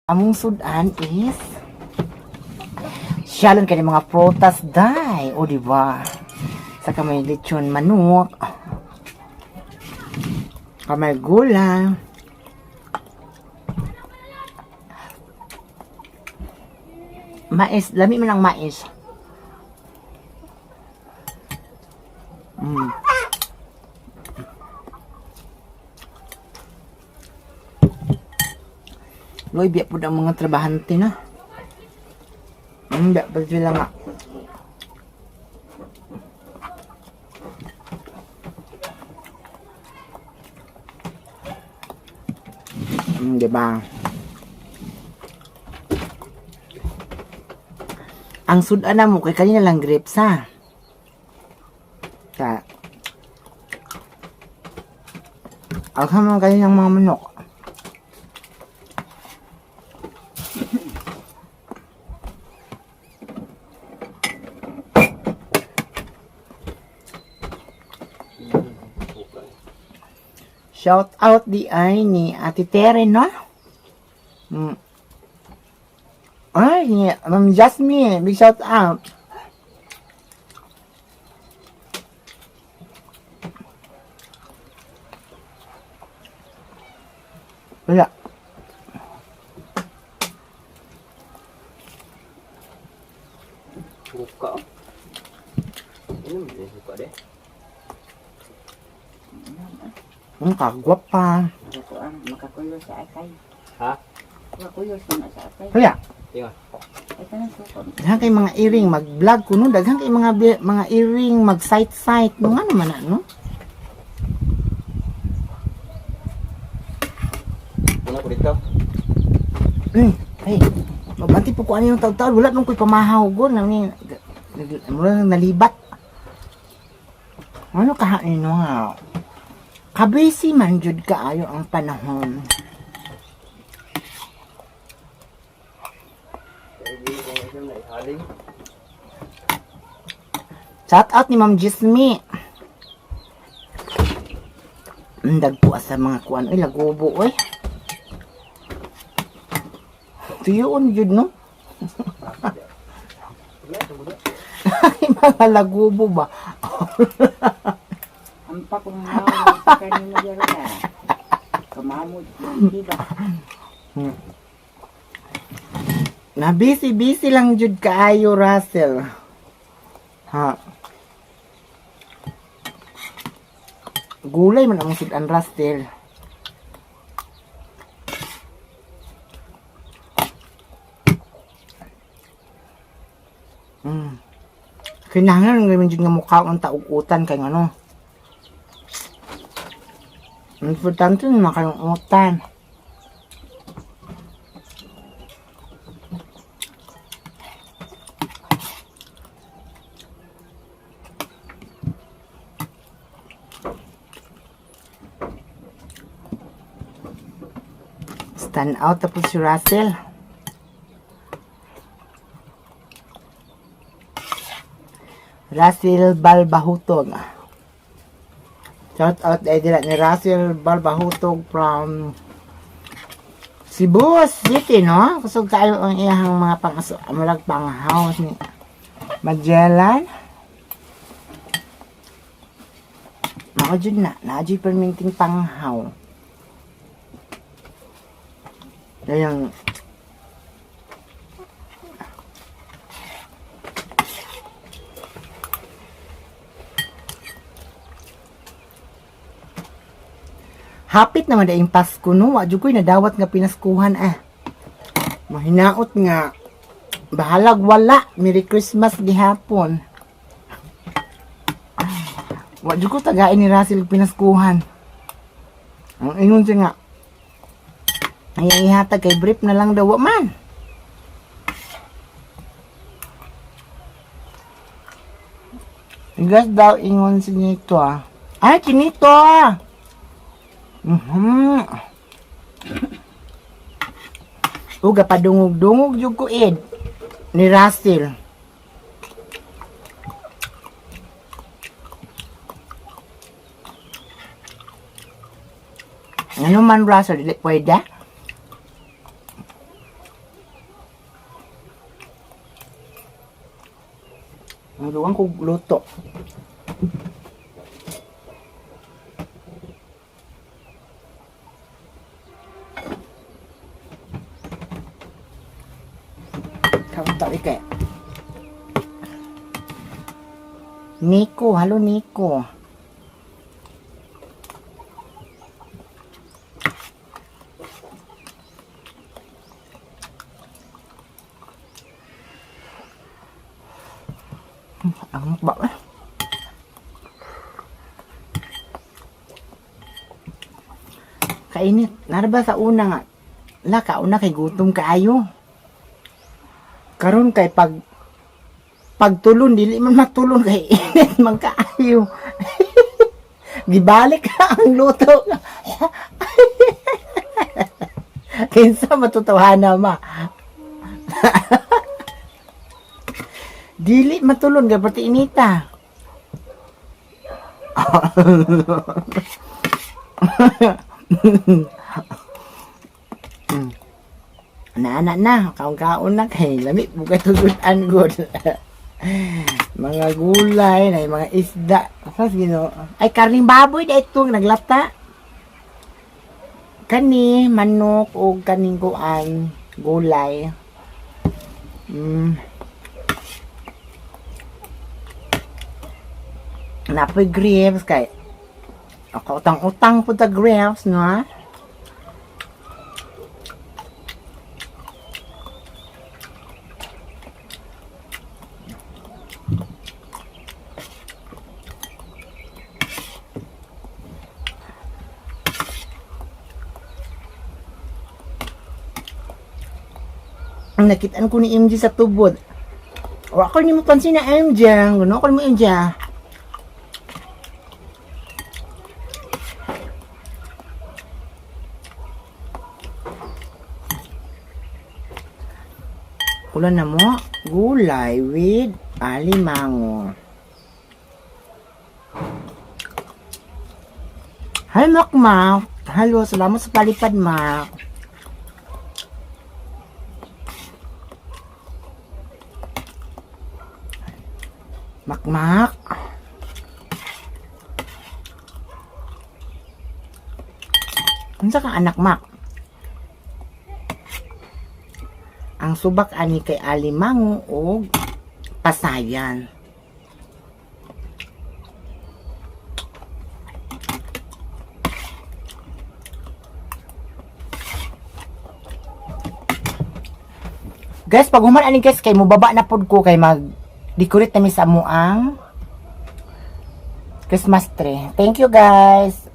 Among sudan is shalon kay mga prutas dai. O di ba? Saka may lechon manok. Kamay gulay. Mais, lami man ang mais. Loy, biya po ang mga trabahante na. Biya pa sila nga. Di ba? Ang sudan na mo kay kanina lang grapes ha. Ka. Ang hamang kaninang mga manok. Shout out di ay ni Ate Tere, no? Ay, ni Ma'am Jasmine, big shout out. Wala. Buka. Ano mo buka deh? Kagwapa. Makakuyo sa akay. Ha? Makakuyo sa akay. Wala. Tingnan. Ito na suko. Daghan kay mga earring mag-vlog kuno, daghan kay mga earring mag-site-site no nga naman na, no? Una ko dito. Ay, mabanti po ko ano yung taon-taon. Wala nung ko'y pamahaw ko. Nami, mura nang nalibat. Ano kahain no nga? Kabisi man jud kaayo ang panahon. Shout out ni Ma'am Jismi. Ang dagpo sa mga kuan oy lagubo oy. Tuyoon jud no. Ay, mga lagubo ba? Ang pa kung mga kanino dyan ka. Kamamod. Diba? Na busy busy lang jud kaayo Russell. Ha. Gulay man ang sudan Russell. Kinahanglan nga jud nga mukha ang taug-utan kay ngano. Importante na kayong utan. Stand out tapos si Russell. Russell Balbahutog. Shout out ay dila ni Russell Balbahutog from Cebu City, no? Kusog kayo ang iyang mga pang murag pang house ni Magellan. Mao jud na, naa jud perminting panghaw. Ayang hapit naman daing Pasko no, wa jud ko'y nadawat nga pinaskuhan ah. Mahinaot nga bahalag wala Merry Christmas gihapon. Wa jud ko tagain ni Russell pinaskuhan. Ang ingon siya nga ay ihatag kay brief na lang daw wa man. Gas daw ingon si Nito ah. Ay, Chinito ah! Uga padungog-dungog jud ko id ni Russell. Ano man Russell, dili pwede? Ang dugang kog luto. Kaunta kay. Nico, hello Nico. Ang ba? Eh. Kainit. Narba sa una nga. La, kauna kay gutom kaayo. Karon kay pagtulon dili man matulon kay init man kaayo. Gibalik ka ang luto. Kinsa matutawhana ma. Dili matulon kay pati inita. Naana na, kaon-kaon na kay lami bugay tugod good. Mga gulay na mga isda. Sas Ginoo. Ay, karning baboy da itong naglata. Kani manok o kaning kuan gulay. Napoy grapes kay ako utang-utang po ta grapes, no? Ah? Ang nakitaan ko ni MJ sa tubod. O ako ni mo pansin na MJ. Gano ako ni mo MJ. Ulan na mo, gulay with alimango. Hi, Mak Mak. Hello, salamat sa palipad, Mak. Makmak. Unsa kang anak, Mak? Ang subak ani kay alimango og pasayan. Guys, pag human ani guys kay mobaba na pud ko kay mag decorate nami sa amuang Christmas tree. Thank you, guys.